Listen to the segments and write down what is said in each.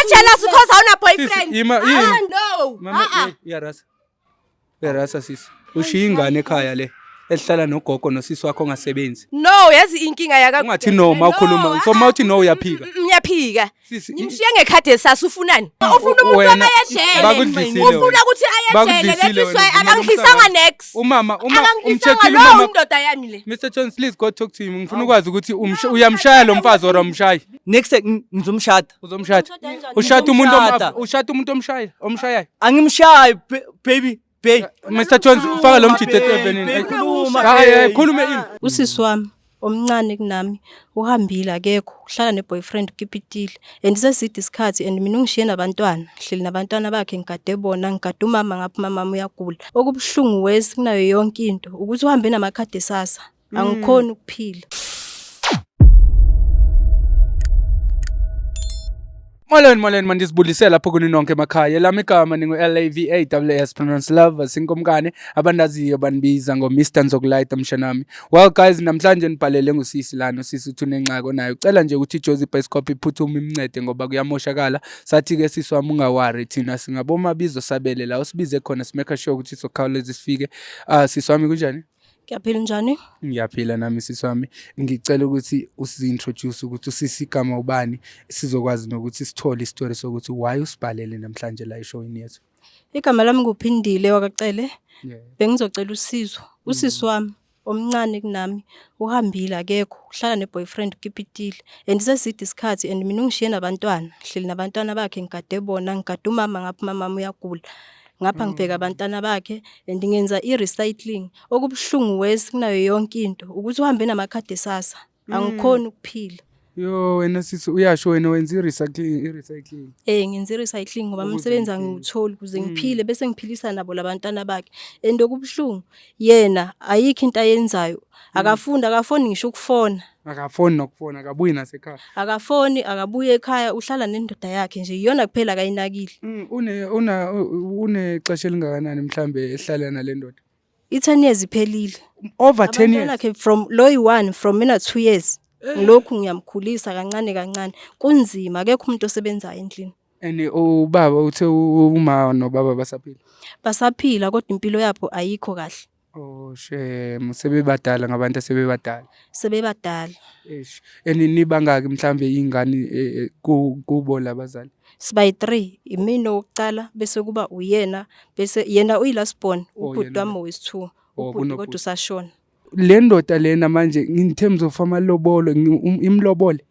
Usejealous because awuna boyfriend. Sisi, ima- Ah, yini? no. Mama, Ah, ah. hey, uyarasa. Uyarasa sisi. Ushiya ingane ekhaya le ehlala nogogo nosisi wakho ongasebenzi. No, yazi inkinga yaka. Ungathi no ma ukhuluma. So ma uthi no uyaphika. Ngiyaphika. Sisi, Ngimshiye ngekhadi esasa ufunani? Ufuna umuntu Wena- wami ayejele. bakudlisile Ufuna wena. ukuthi ayejele. That Bakudlisile is why wena, uvumela abangidlisanga umsakazo. next. Umama, uma Abangidlisanga umcheckile lo umama. indoda yami le. Mr Jones, please go talk to him. Ngifuna ukwazi ukuthi uyamshaya lo mfazi or umshayi. Next ngizomshada. Uzomshada. Ushada umuntu Ngizomshada. ushada umuntu omshayayo, omshayayo. Angimshayi baby, babe. Mr Jones, faka lo mjito Babe, evenini. khuluma, Hayi, babe. khulume ini. Usisi wami omncane kunami uhambile akekho uhlala ne-boyfriend ukipitile and seside isikhathi and mina ungishiye nabantwana ngihleli nabantwana bakhe ngigade bona ngigade umama ngapha umamami uyagula. Okubuhlungu worse kunayo yonke into ukuthi uhambe namakhadi esasa angikhoni ukuphila. Molweni molweni mandizibulise lapho kuni nonke emakhaya. Elami igama ningu-L-A-V-A-S pronounce love sinkomkane abandaziyo banibiza ngo-Mr Nzokulayita mshanami. Well guys, namhlanje nibhalele ngusisi lana, usisi uthi unengxaki onayo. Ucela nje ukuthi iJozi Bioscope iphuthume imncede ngoba kuyamoshakala. Sathi-ke sisi wami ungawari, thina singabomabizo sabele la usibize khona simake sure ukuthi sokhawuleza sifike. Sisi wami kunjani? Ngiyaphila njani? Ngiyaphila nami sisi wami. Ngicela ukuthi usi-introduce ukuthi usisi igama ubani sizokwazi nokuthi sithole isitori sokuthi why usibhalele namhlanje la eshowini yethu. Igama lami nguPhindile wakaCele. Yeah. Bengizocela usizo. Usisi wami omncane kunami uhambile akekho uhlala ne-boyfriend ukipitile and seside isikhathi and mina ungishiye nabantwana ngihleli nabantwana bakhe ngigade bona ngigade umama ngapha umamami uyagula ngapha ngibheka abantwana bakhe and ngenza i-recycling. Okubuhlungu worse kunayo yonke into ukuthi uhambe namakhadi esasa angikhoni ukuphila. Yo wena sisi uyasho wena wenza i-recycling, i-recycling. Ngenza i-recycling ngoba Ukuze umsebenzi ngiphile. angiwutholi ukuze ngiphile bese ngiphilisa nabo labantwana bakhe. And okubuhlungu yena ayikho into ayenzayo. Akafundi, akafoni ngisho ukufona. Akafoni nokufona, akabuyi nasekhaya. Akafoni, akabuyi ekhaya, uhlala nendoda yakhe nje iyona kuphela akayinakile. Une una unexesha elingakanani mhlambe ehlala nale ndoda? I-10 years iphelile. Over 10 Abantwana years. bakhe from lo yi-1 from mina 2 years. Ngilokhu ngiyamkhulisa kancane kancane. Kunzima akekho umuntu osebenzayo endlini. And ubaba uthe uma nobaba basaphila. Basaphila kodwa impilo yabo ayikho kahle. Oh shame, sebebadala ngabantu asebebadala. Sebebadala. Eish. And nibangaki mhlambe ingane kubo labazali? Siba yi-3, imina owokuqala bese kuba uyena bese yena uyi-last born, Oh, ubhuti yena wami owesi-2. Oh, Ubhuti kunobhuti. kodwa usashona. Le ndoda lena manje in terms of amalobolo imlobole.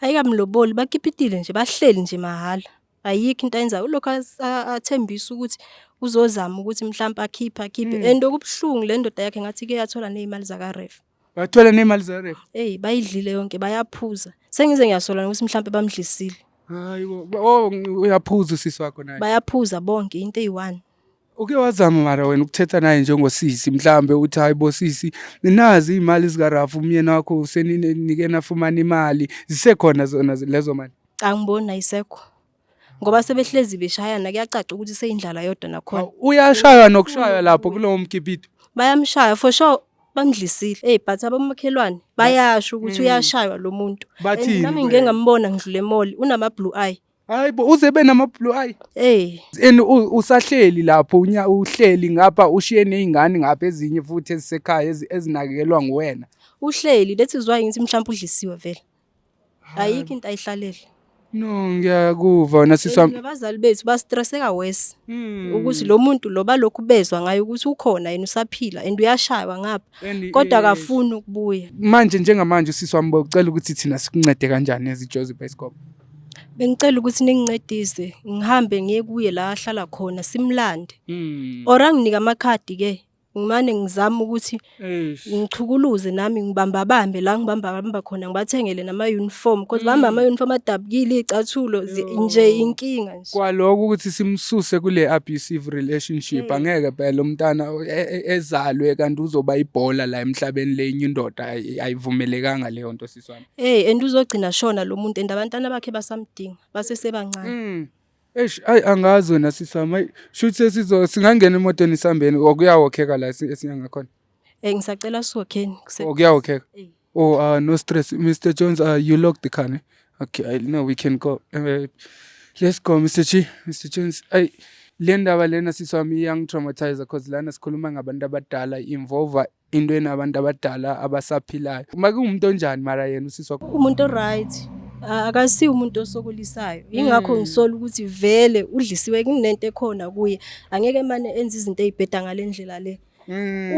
Ayikamloboli bakipitile nje bahleli nje mahhala. Ayikho into ayenzayo ulokhu athembisa ukuthi uzozama ukuthi mhlampe akhiphe akhiphe and okubuhlungu le ndoda yakhe ngathi ke yathola nezimali zaka ref. Bathola nemali zaref. Hey bayidlile yonke bayaphuza. Sengize ngiyasola nokuthi mhlampe bamdlisile. Hayibo, oh uyaphuza usisi wakho naye. Bayaphuza bonke into eyi-1. Uke wazama mara wena ukuthetha naye njengosisi mhlambe uthi hayi bo sisi nazi imali zikaRafu umyeni wakho useninike nafumana imali zisekhona zona lezo mali. Angiboni ayisekho. Ngoba sebehlezi beshayana kuyacaca ukuthi seyindlala yodwa nakhona. Uyashaywa nokushaywa lapho kulowo mkipito. Bayamshaya for sure bamdlisile. Hey but abamakhelwane bayasho ukuthi uyashaywa lo muntu. And Bathini Nami kuwena? ngike ngambona ngidlule emall unama blue eye. Hayi bo uze be nama blue eye. Hey And usahleli lapho uhleli ngapha ushiye nezingane ngapha ezinye futhi ezisekhaya ezinakekelwa nguwena. uhleli that is why ngithi mhlawumbe udlisiwe vele. Ayikho into ayihlalele. No ngiyakuva wena sisi wami. Abazali bethu bastresseka worse. Ukuthi lo muntu lo balokhu bezwa ngaye ukuthi ukhona yena usaphila and uyashaywa ngapha And, kodwa akafuni ukubuya. Manje njengamanje usisi wami bocela ukuthi thina sikuncede kanjani eziJozi Bioscope. Bengicela ukuthi ningincedise ngihambe ngiye kuye la ahlala khona simlande. Or anginike amakhadi ke ngimane ngizama ukuthi ngichukuluze nami ngibamba bambe la ngibamba bamba khona ngibathengele nama uniform because bahamba ama uniform adabukile izicathulo nje inkinga nje. Kwaloko ukuthi simsuse kule abusive relationship angeke phela umntana ezalwe kanti uzoba ibhola la emhlabeni lenye indoda ayivumelekanga leyo nto sisi wami. Hey and uzogcina shona lo muntu and abantwana bakhe basamdinga basesebancane. Eish ayi angazi wena sisi wami ayi shuthi sesizo singangena emotweni sihambeni okuyawokheka la esiya ngakhona. Ngisacela siwokheni Okuyawokheka. Oh no stress Mr Jones, you lock the car ne? Okay, I know we can go. Let's go, Mr. G, Mr. Jones. Ay, le ndaba lena, sisi wami, iyangitraumatize, cause lana sikhuluma ngabantu abadala, involve into enabantu abadala abasaphilayo. Uma kuwumuntu onjani mara yena usisi wakho? Umuntu oright. Akasiwo umuntu osokulisayo, ingakho ngisola ukuthi vele udlisiwe, kunento ekhona kuye. Angeke mane enze izinto ey'bheda ngale ndlela le.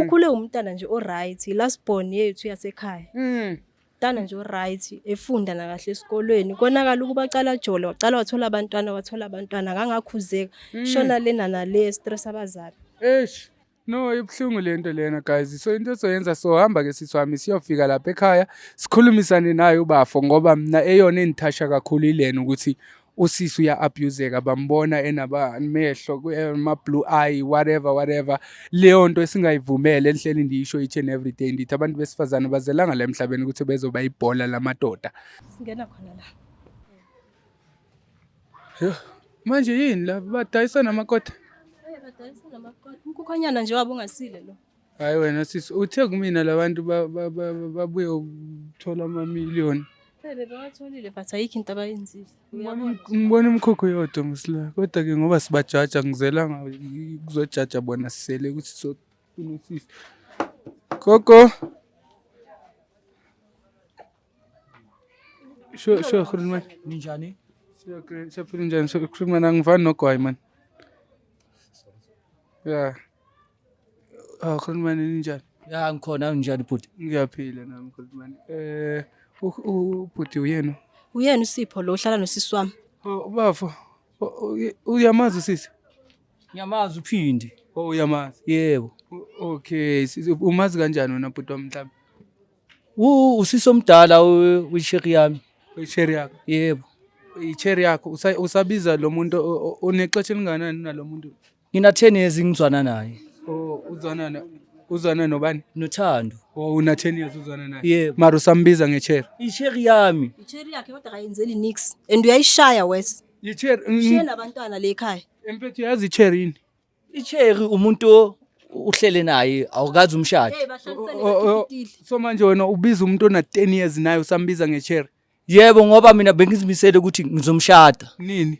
Ukhule umntana nje oright, last born yethu yasekhaya. Umntana nje oright, efunda nakahle esikolweni. Konakala ukuba acala ajole, wacala wathola abantwana, wathola abantwana, akangakhuzeka. Shona lena nale, stress abazali. Eish. No, ibuhlungu lento lena, guys. So into esoyenza, sohamba ke, sisi wami, siyofika lapha ekhaya, sikhulumisane naye ubafo, ngoba mina eyona engithasha kakhulu ilena ukuthi usisi uya-abuseka, bambona enabamehlo ama-blue eye, whatever whatever. Leyo nto esingayivumele enhleli ndiyisho each and every day, ndithi abantu besifazane bazelanga la emhlabeni ukuthi bezoba ibhola lamadoda. Singena khona la. Yo, manje yini la, badayisa namakota? Umkhukhwanyana nje wabo ungasile lo. Hayi wena sisi, uthe kumina labantu babuye ukuthola amamiliyoni. Bebe bawatholile, but ayikho into abayenzile. Uyabona? Ngibona imikhukhu yodwa msila, kodwa-ke ngoba sibajaja, ngizelanga kuzojaja bona, sisele ukuthi sofuna usisi. Gogo. Sure, sure, khuluma. Ninjani? Siyaphila, njani? Khuluma, angifani nogwayi man. Yeah. Ah, khuluma, ninjani? Ya, ngikhona, njani bhuti? Ngiyaphila nami, khuluma. Ubhuti uyena? Uyena uSipho lo ohlala nosisi wami. Oh, bafo. Uyamazi usisi? Ngiyamazi uPhindi. Oh, uyamazi. Yebo. Okay, sisi, umazi kanjani wena, bhuti wami, mhlawumbe? Usisi omdala wesheri yami. Icherry yakho. Yebo. Icherry yakho, usabiza lo muntu unexesha elingakanani nalo muntu? Ngina 10 years ngizwana naye. Oh, uzwana nobani? Nothando. Oh, una 10 years uzwana naye. Yebo. Mara usambiza ngecherry. Isheri yami. Icherry yakhe, kodwa akayenzeli nix and uyayishaya wes. Icherry. Shiye nabantwana le ekhaya. Emfethu, yazi icherry yini? Icherry umuntu uhlele naye, awukazi umshado. Hey, bahlalisane Oh, bakipitile. So manje wena ubiza umuntu ona 10 years naye, usambiza ngecherry. Yebo, ngoba mina bengizimisele ukuthi ngizomshada. Nini?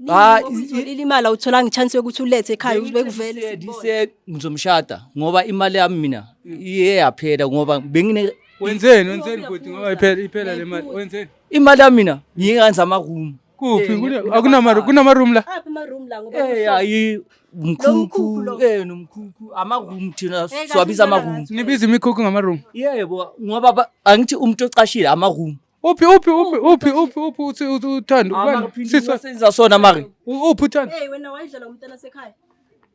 Ah, Utholile imali, awutholanga ichance yokuthi ulethe ekhaya ube kuvele sibone. Dise ngizomshada ngoba imali yami mina iye yaphela, ngoba bengine Wenzeni, wenzeni bhuti, ngoba iphela le mali. Wenzeni? Imali yami mina ngiyenza ama room. Kuphi? Akunama kunama room la. Apha ama room la, ngoba Eh, hayi, Lo mkhukhu umkhukhu lo. Nomkhukhu, ama room thina Eh, siwabiza ama kahle room. Nibiza imikhukhu ngama room. Yebo, ngoba angithi umuntu ocashile ama room. Uphi, uphi, uphi, uphi, uphi, uphi uthi uThando? Ubani? Sisi, Senza sona mari. uphi uThando? Hey wena, wayidlala umntana sekhaya.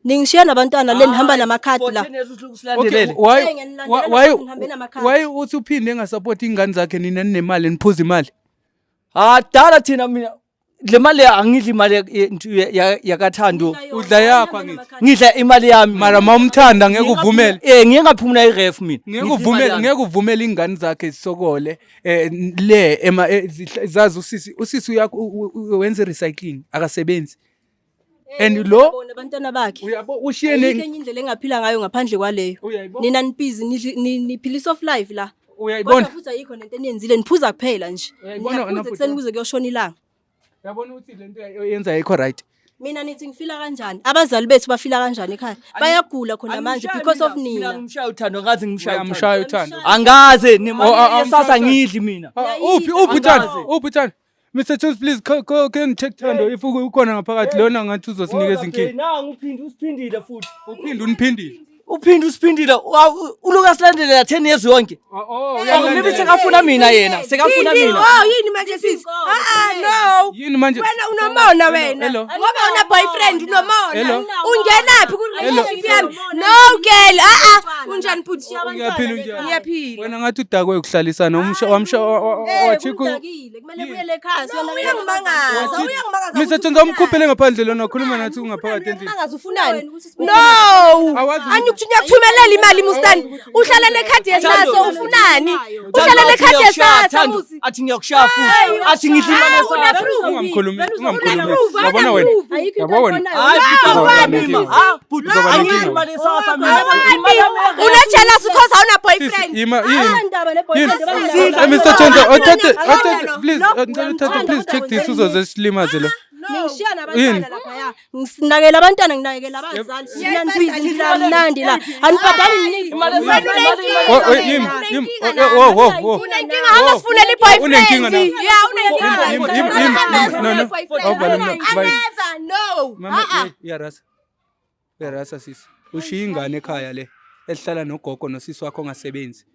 Ningishiya nabantwana le, nihamba namakhadi la. Okay, why Hey, ngiyanilandela why futhi nihambe namakhadi. why uthi uphinde engasupport ingane zakhe, nina ninemali, niphuza imali? Ah, dala thina, mina le mali angidli imali yakaThando. Udla yakho, angithi? Ngidla imali yami. Mara mawumthanda ngeke uvumele. Ngike ngaphumula iref mina. Ngeke uvumele, ngeke uvumele ingane zakhe zisokole le ema zazi usisi wenza recycling, akasebenzi. And lo Bona abantwana bakhe. Uyabo, ushiye Ayikho ne enye indlela engaphila ngayo ngaphandle kwaleyo. Uyayibona? Nina nibhizi niphila soft life la. Uyayibona? Kodwa futhi ayikho nento eniyenzile, niphuza kuphela nje. Uyayibona Niyaphuza wena, bhuti ekuseni kuze kuyoshona ilanga. Uyabona ukuthi lento oyenza ayikho right. Mina nithi ngifila kanjani? Abazali bethu bafila kanjani ekhaya? Bayagula khona manje because of nina. Ngimshaya uThando, ngazi ngimshaya uThando. Uyamshaya uThando. Angaze nemali Oh, ah, yesasa amshaya. ngidli mina. Ah, uphi, uphi uThando? Uphi uThando? Mr. Jones, please go, can check Thando if ukhona ngaphakathi, lona ngathi uzosinikeza inkinga. Nangu uphinde usiphindile futhi. Uphinde uniphindile. Uphinde usiphindile, uloku asilandelela 10 years yonke. Oh, Maybe sekafuna mina yena, sekafuna Yini? mina. Oh, yini manje, sisi? Ah ah, no. Yini manje? Wena unomona wena. Hello. Ngoba una boyfriend, unomona. Hello. Ungenaphi ku relationship yami? No girl. Ah ah. Unjani bhuti? Ngiyaphila, unjani? Ngiyaphila. Wena ngathi udakwe ukuhlalisana, umsha wamsha wachikhu. Udakile, kumele buyele ekhaya. No, uyangimangaza. Uyangimangaza. Mr. Jones, awumkhuphele ngaphandle lona, khuluma nathi ungaphakathi endlini. Uyangimangaza, ufunani? No. Awazi. Anyukuthi ngiyakuthumelela imali mustani. Uhlala nekhadi yeSASSA, ufunani? Uhlala nekhadi yeSASSA musi. Athi ngiyakushaya futhi. Athi ngidla imali Hayi, yesasa. una proof. Ungamkhulumi, Vele ungamkhulumi. uzoba- Yabona wena? Ayikho into Yabo wena? oyibonayo. Hayi, Uzoba bhuti, nenkinga. mina. Ah, bhuti, Uzoba angidli nenkinga. imali esasa mina. Imali yami Une-jealous because awuna Sisi, boyfriend. ima yini? Anginandaba ne-boyfriend, Yini? banginabo. Eh, Mr. Chonzo, othathe othathe No, please, no, ngicela uthathe uyamthanda please kodwa take this wenza uzoze silimaze lo. Ningishiya Yini? nabantwana laphaya. Nginakekela abantwana, nginakekela abazali. Mina nisiza mnandi la. Anibhadali niks. Imali esasa, Wena imali- unenkinga. Oh, oh, yimi, yimi, oh, oh, oh, oh. Unenkinga hamba sifunele i-boyfriend. Unenkinga na? Yeah, unenkinga. Yimi, yimi, yimi, yimi. No, no. Awuvale umlomo. Bye. Aneva, no. Mama, Ah, ah. uyarasa. Uyarasa sisi. Ushiya ingane ekhaya le ehlala nogogo nosisi wakho ongasebenzi.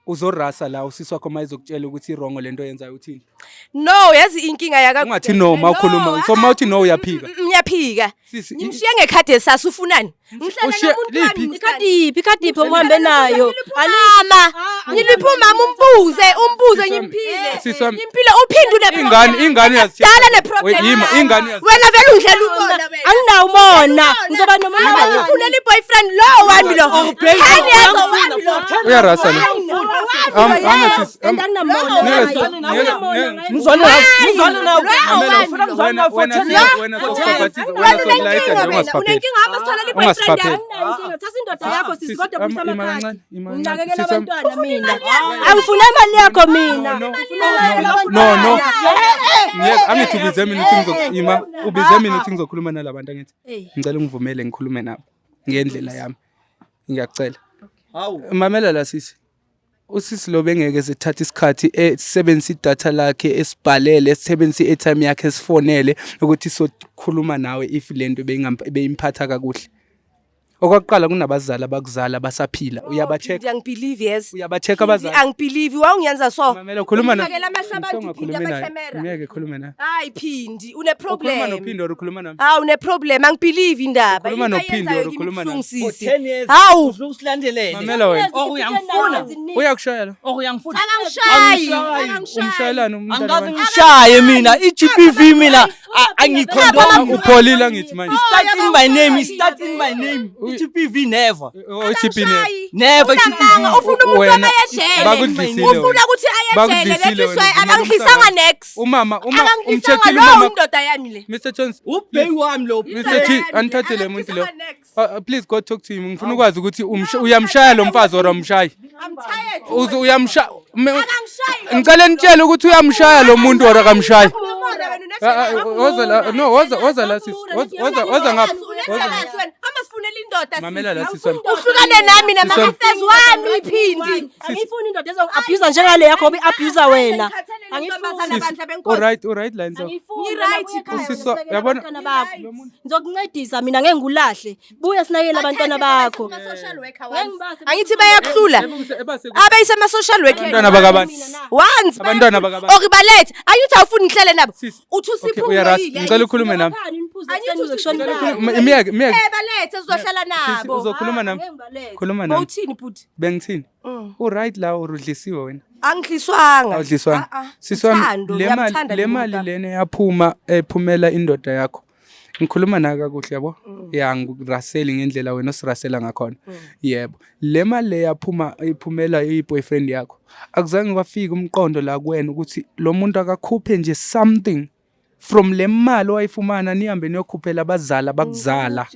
Uzorasa la usisi wakho mayezokutshela ukuthi irongo lento oyenzayo uthini? No, yazi inkinga yaka Ungathi no ma ukhuluma. So ma uthi no uyaphika. Ngiyaphika. Sisi, Ngimshiye ngekhadi esasa ufunani? Ngihlala Ushiye- nomuntu wami. liphi? Ikhadi yiphi? Ikhadi yiphi ohambe nayo? Mama, ngiliphi umama umbuze, umbuze Sisi wami, ngimphile. sisi wami. Ngimphile uphinde une Ingane ingane uyazitshela. Dala ne problem. Wait, yima, ingane uyazitshela. Wena vele ungidlela umona wena. Anginawo umona. Ngizoba nomona Hamba kanjani? ufunele i-boyfriend lo wami lo. 10 years wami lo. Uyarasa lo. Ama sisi. And anginamona. Ngeke- Anginamona ngeke- ngaye. Ngizwane nawe, ngizwane nawe. Mamela, Ufuna ngizwane wena nawe for wena 10 years. wena Wena sokubhabhathiza wena sokulayita nje unenkinga wena. ungasiphapheli. Unenkinga hamba sithola i-boyfriend Ungasiphapheli. yakho. Anginayo inkinga. Thatha indoda yakho sisi Sisi, kodwa buyisa ima amakhadi. kancane, ima kancane. Nginakekela Sisi wami. abantwana mina. Angifune imali yakho mina. No, no. Ngifuna imali No, no. yabantwana. Ngiyeke angithi ubize mina ukuthi ngizokima ubize mina ukuthi ngizokhuluma nalabantu angithi. Eh. Ngicela ungivumele ngikhulume nabo ngendlela yami. Ngiyakucela. Hawu. Mamela la sisi. Usisi lo bengeke sithathe isikhathi esebenzisa idatha lakhe esibhalele esebenzisa i-airtime yakhe esifonele ukuthi sokhuluma nawe if lento beyimphatha kakuhle. Okokuqala kunabazali abakuzala basaphila uyabacheck Ngiyangibelieve yes. uyabacheck abazali. Angibelieve wawungenza so. Mamela ukhuluma na. Ungifakela amehlo abantu Phindi Ngikhulume naye. amakhamera. Ngeke khulume naye. Hayi Phindi, une Ukhuluma problem. noPhindi or ukhuluma nami? Hawu une problem, angibelieve indaba. Ukhuluma Into noPhindi ayenzayo or ukhuluma kimi nami? ibuhlungu For sisi. 10 years. Hawu. Usuke usilandelele. Mamela wena. Oh, uyangifuna. Uyakushaya lo. Oh, uyangifuna. Akangishayi. Angishayi. Akangishayi. Umshayelani umntana Angikaze wabantu? ngishaye mina i-GBV mina angikhondoni. Upholile angithi manje. Start in my name, start in my name. I-GBV never. Oh, iGP ne. Akangishayi. Never Unamanga, GBV. ufuna umuntu Wena, aye ejele. bakudlisile Ufuna wena. ukuthi aye ejele. Bakudlisile That is wena, why uvumela akangidlisanga umsakazo. next. Umama, uma Akangidlisanga umcheckile lo umama. indoda yami le. Mr Jones. Ubheyi wami lo. Mr T, anithathe le muntu lo. Akangidlisanga next. Please go talk to him. Ngifuna ukwazi ukuthi uyamshaya lo mfazi or amshayi. I'm tired. Uze uyamshaya. Akangishayi lo Ngicela nitshele ukuthi uyamshaya lo muntu or akamshayi. Unamona wena, Ah, ah, une-jealous. Woza la, no, woza woza la sisi. Woza woza woza ngapha. Woza. Une-jealous wena. Hamba sifunele indoda Mamela la sisi. sisi wami. Uhlukane nami Sisi wami. nama-affairs wami Phindi. Angiyifuni indoda ezoku-abuse njengale yakho ngoba i-abuse wena. Angifuni. Sisi, Alright, alright la nzo. Ngi-right. Usisi wa- yabona- Ngizokuncedisa mina ngeke ngikulahle. Buya sinakekele abantwana bakho. Angithi bayakuhlula. Abayise ama-social worker. Abantwana bakabani? Once. Abantwana bakabani? Or balethe. Angithi awufuni ngihlale nabo. Sisi. Uthi Okay, usipho uyarasa. ungoyile. Ngicela ukhulume nami. Imiyeke, imiyeke. Eh balethe sizohlala Sisi nabo. uzokhuluma nami. Khuluma nami. Bowuthini bhuti? Bengithini? Uright la or udlisiwe wena? Angidliswanga. Awudliswanga. Ah, ah. Sisi wami Uthando, le mali ngiyamthanda le lo mali muntu. lena yaphuma ephumela indoda yakho. Ngikhuluma nawe kakuhle yabo. Ya ngiraseli ngendlela wena osirasela ngakhona. Yebo. Le mali le yaphuma iphumela i-boyfriend yakho. Akuzange kwafika umqondo la kuwena ukuthi lo muntu akakhuphe nje something from le mali owayifumana nihambe niyokhuphela abazali abakuzala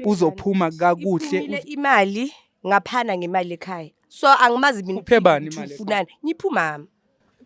uzophuma kakuhle Iphumile imali ngaphana ngemali ekhaya. So angimazi mina. Uphe bani ukuthi imali ekhaya? Ufunani? Ngiphe umama.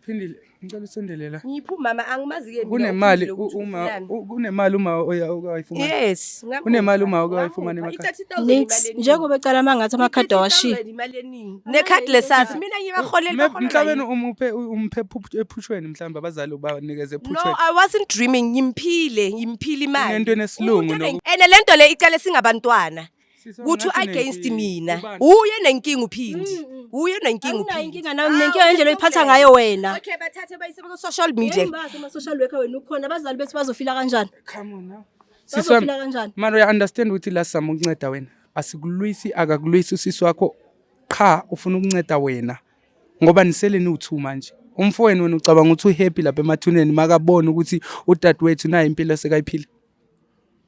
Phindile, ngicela usondele la. Ngiphe umama angimazi ke mina. Kunemali uphindile ukuthi uma ufunani. kunemali uma oya okayifumana. Yes. ngamupha. Kunemali uma okayifumana Ngamupha. emakhaya. I-30,000 Nix. imali eningi. Njengoba ecala mangathi amakhadi awashiye. I-30,000 imali eningi. Nekhadi lesasa. Mina ngibaholela baholela Mhlawumbe yini? umuphe umphe ephushweni mhlawumbe abazali ubanikeze No, ephushweni. I wasn't dreaming. Ngimphile, ngimphile imali. Unento enesilungu Umuntu Ene lento le icale singabantwana. Sisi wami, Kuthi ngathi against unenkinga. mina. Ubani? Uye nenkinga uphindi. Uye nenkinga Anginayo uphindi. inkinga nawe nenkinga ngendlela oyiphatha ngayo wena. Okay, bathathe bayise ku social media. Ngibazi ama-social worker wena ukhona abazali bethu bazofila kanjani? Come on now. Sisi wami, Bazofila kanjani? mara uya understand ukuthi la sizama ukunceda wena. Asikulwisi akakulwisi usisi wakho qha ufuna ukunceda wena. Ngoba nisele niwu2 manje. Umfowenu wena ucabanga ukuthi uhappy lapha emathuneni makabona ukuthi udadewethu naye impilo sekayiphila.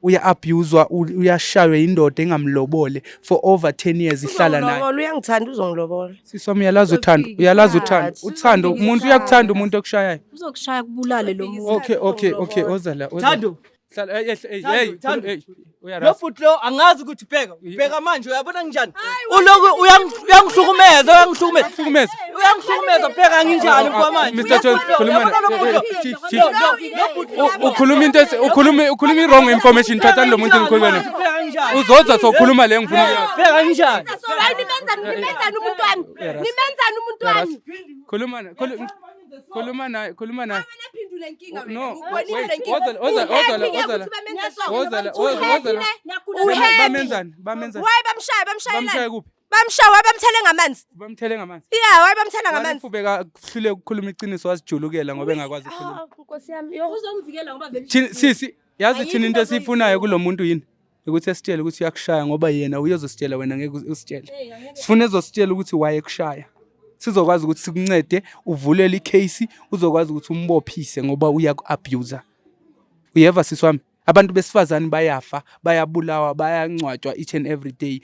Uya-abuse-wa, uyashaywa indoda engamlobole for over 10 years ihlala naye. Uzongilobola, uyangithanda, uzongilobola. Sisi wami, uyalazi uthando, uyalazi uthando, uthando, umuntu uyakuthanda umuntu okushayayo. Uzokushaya kubulale lo muntu. Okay, oza la, oza la. Thando. Hlala, hey, hey, Thando, hey, Thando. hey, Lo uyarasa. futhi lo angazi ukuthi bheka bheka manje, uyabona nginjani, uloku uyangihlukumeza, uyangihlukumeza. Hlukumeza. Uyangihlukumeza, bheka nginjani kwamanje. Mr Jones, khuluma Uyabona lo muntu lo? Chief, chief. Lo bhuti lo. Ukhuluma into ukhuluma i-wrong information. Thathani lo muntu nikhulume naye. Bheka nginjani. Uzoza sokhuluma le ngifuna ukuyazi. Bheka nginjani. Hayi, nimenzani, nimenzani umuntu wami? Nimenzani umuntu wami? Khuluma naye, khuluma naye, khuluma naye. Phendula inkinga wena. No, Ubonile wait, le nkinga. woza, woza, woza la, U-happy ke woza la. ukuthi bamenze so? Woza la, woza, woza la. U-happy? Bamenzani? Bamenzani? Why bamshaya, bamshayelani? Bamshaye kuphi? Bamshaya, why bamthele ngamanzi? Bamthele ngamanzi. Yeah, why bamthela ngamanzi? Ufubeka kuhlule ukukhuluma iqiniso, wazijulukela ngoba engakwazi ukukhuluma. Ah, Nkosi yami, yo. Uzomvikela ngoba vele Sisi, yazi thina into esiyifunayo kulo muntu yini? Ukuthi esitshele ukuthi uyakushaya, ngoba yena uyozositshela, wena ngeke usitshele. Sifuna ezositshela ukuthi why ekushaya. Sizokwazi ukuthi sikuncede uvulele i-case, uzokwazi ukuthi umbophise ngoba uyaku-abuser. Uyeva, sisi wami? Abantu besifazane bayafa, bayabulawa, bayangcwatshwa each and every day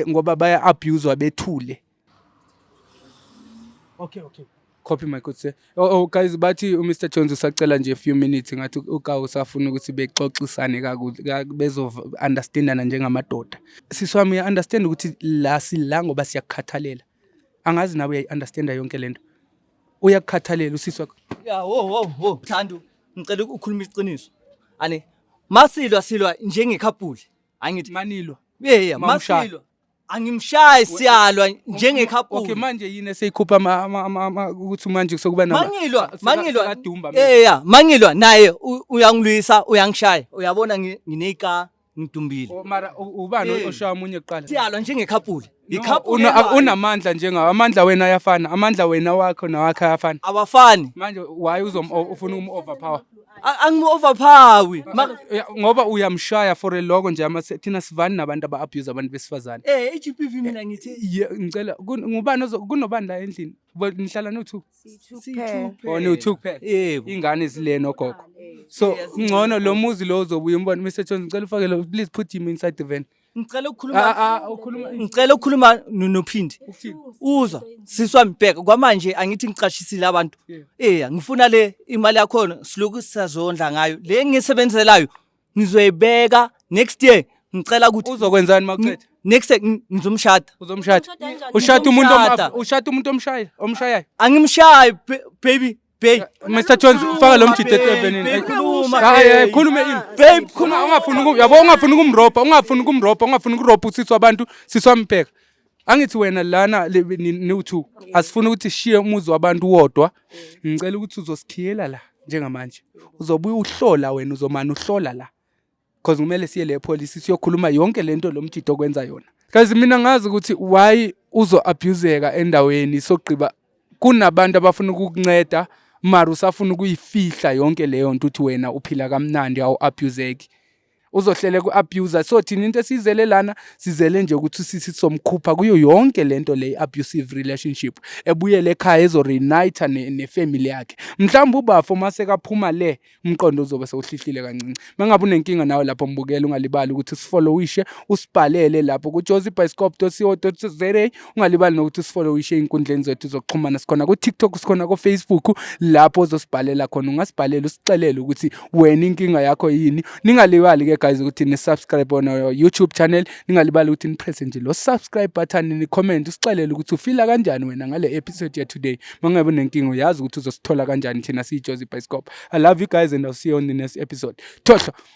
ngoba baya-abuswa bethule. Okay. Copy, my good sir. Oh, guys, bathi uMr Jones usacela nje a few minutes, ngathi uka usafuna ukuthi bexoxisane kakuhle, bezo understandana njengamadoda. Sisi wami, uya understand ukuthi la sila ngoba siyakukhathalela. Angazi nawe uyayi understanda yonke lento. Uyakukhathalela usisi wakho. Ya, wo wo wo, Thando, ngicela ukukhuluma iqiniso. Ane masilwa, silwa njenge-couple. Angithi Manilwa. yeah, Mamshaya. masilwa. Angimshayi, siyalwa njenge-couple. Okay, manje yini eseyikhupha ukuthi manje sokuba nama Mangilwa, mangilwa. Sekadumba. Yeah, mangilwa naye uyangilwisa, uyangishaya. Uyabona ngineyika, ngidumbile. Oh, mara ubani oshaya omunye kuqala? Siyalwa njenge-couple. No, I-couple elwayo. Unamandla njengawo. Amandla wena ayafana. Amandla wena wakho nawakhe ayafana. Awafani. Manje why ufuna ukum overpower? Angimu-overpower. Ngoba uyamshaya for a loko nje thina sivani nabantu aba-abuse abantu besifazane. I-GBV mina ngithi Ngicela ngubani kunobani la endlini? Nihlala no-two? Kuphela. Oh, niwu-two kuphela? Yebo. Ingane zile nogogo. So ngcono lo muzi lo uzobuya umbone. Mr Jones, ngicela ufake lo, please put him inside the van. Ngicela Ah, ukukhuluma. ah, ukhuluma. Ngicela ukukhuluma noPhindi. Ukuthini? Uzwa, sisi wami, bheka kwamanje angithi ngicashisile abantu. Ngifuna le imali yakhona siloku sisazondla ngayo. Le engisebenzelayo ngizoyibeka next year. Ngicela ukuthi Uzokwenzani mawuqeda? Next year ngizomshada. Uzomshada? Ushada umuntu Ngizomshada. Ushada umuntu omshayayo, omshayayo? Angimshayi, baby, babe. Mr Jones, faka lo mjito evenini. Babe, khuluma, Hayi, babe. khulume ini. Babe, Khuluma, ungafuni yabo, ungafuni ukumrobha, ungafuni ukumrobha, ungafuni ukurobha usisi wabantu, sisi wami, bheka. Angithi wena lana niwu-two. Asifuni ukuthi sishiye umuzi wabantu wodwa. Ngicela ukuthi uzosikhiyela la njengamanje. Uzobuya uhlola wena, uzomane uhlola la. Because kumele siye le police siyokhuluma yonke lento lo mjito okwenza yona. Kazi mina ngazi ukuthi why uzo-abuseka endaweni sogqiba kunabantu abafuna ukukunceda, mara usafuna ukuyifihla yonke leyo nto, uthi wena uphila kamnandi, awu-abuseki, uzohlele ku-abuser. So thina into esiyizele lana, sizele nje ukuthi sisi somkhupha kuyo yonke lento le abusive relationship, ebuyele ekhaya, ezo-reunite ne-family yakhe. Mhlawumbe ubafo masekaphuma le, umqondo uzobe sewuhlihlile kancinci. Mangabe unenkinga nawe lapho mbukela, ungalibali ukuthi usifollowishe, usibhalele lapho ku-josiebioscope.co.za. Ungalibali nokuthi usifollowishe ey'nkundleni zethu zokuxhumana. Sikhona ku-TikTok, sikhona ku-Facebook, lapho ozosibhalela khona. Ungasibhalela usixelele ukuthi wena inkinga yakho yini. Ningalibali-ke guys ukuthi ni-subscribe on our YouTube channel. Ningalibali ukuthi ni-presse nje lo subscribe button, ni-comment, usixelele ukuthi ufila kanjani wena ngale episode ya today. Mangabe unenkinga, uyazi ukuthi uzosithola kanjani thina siyi-Josie Bioscope. I love you guys and I'll see you on the next episode. Thohlo.